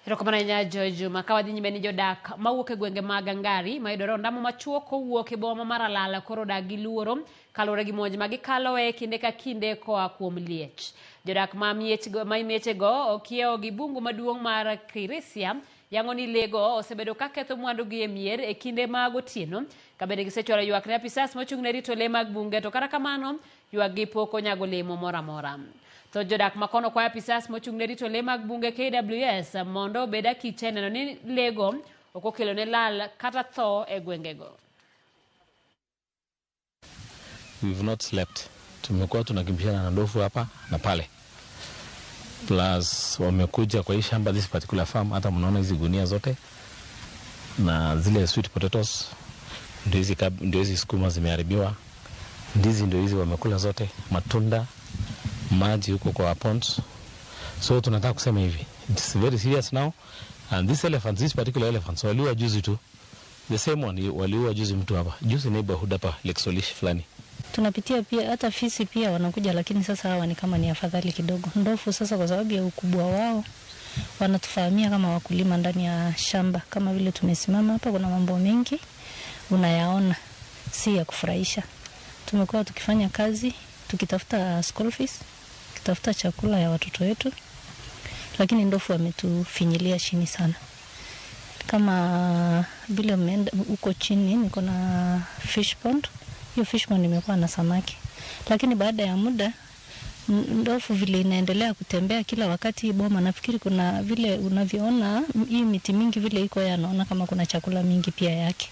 Erokamano ahinya, Joy Juma. Ka wadhi nyime ni jodak mawuok e gwenge mag Ngari mayudore ondamo machuok kowuok e boma mar Alala koro odak gi luoro kaluwore gi monj ma gikaloe kinde ka kinde koa kuom liech. Jodak ma miechego okiewo gi bungu maduong' mar Kirisia yango ni lego osebedo ka ketho mwandugi e mier e kinde mag otieno ka bende gisechwalo ywak ne apisas mochung' ne rito lee mag bunge, to kata kamano ywakgi pok onyago olemo moro amora. Thoth jodak makono kwayo apisas mochung' ne rito lee mag bunge KWS mondo obed akicha e neno ni lego ok okelo ne lal kata tho e gwengego. We've not slept. Tumekuwa tunakimbishana na ndovu hapa na pale, plus wamekuja kwa hii shamba, this particular farm, hata mnaona hizi gunia zote na zile sweet potatoes ndio hizi, ndio hizi sukuma zimeharibiwa, ndizi ndio hizi wamekula zote, matunda, maji huko kwa ponds. So tunataka kusema hivi, it's very serious now, and this elephants, this particular elephants waliua juzi tu, the same one waliua juzi mtu hapa juzi, neighborhood hapa Lake Solish fulani. Tunapitia pia hata fisi pia wanakuja, lakini sasa hawa ni kama ni afadhali kidogo. Ndovu sasa, kwa sababu ya ukubwa wao, wanatufahamia kama wakulima ndani ya shamba. Kama vile tumesimama hapa, kuna mambo mengi unayaona si ya kufurahisha. Tumekuwa tukifanya kazi tukitafuta school fees, tukitafuta chakula ya watoto wetu, lakini ndovu wametufinyilia chini sana. Kama vile mmeenda huko chini, niko na fish pond. Hiyo fish pond imekuwa na samaki, lakini baada ya muda ndovu vile inaendelea kutembea kila wakati boma, nafikiri kuna vile unavyoona hii miti mingi vile iko, yanaona kama kuna chakula mingi pia yake.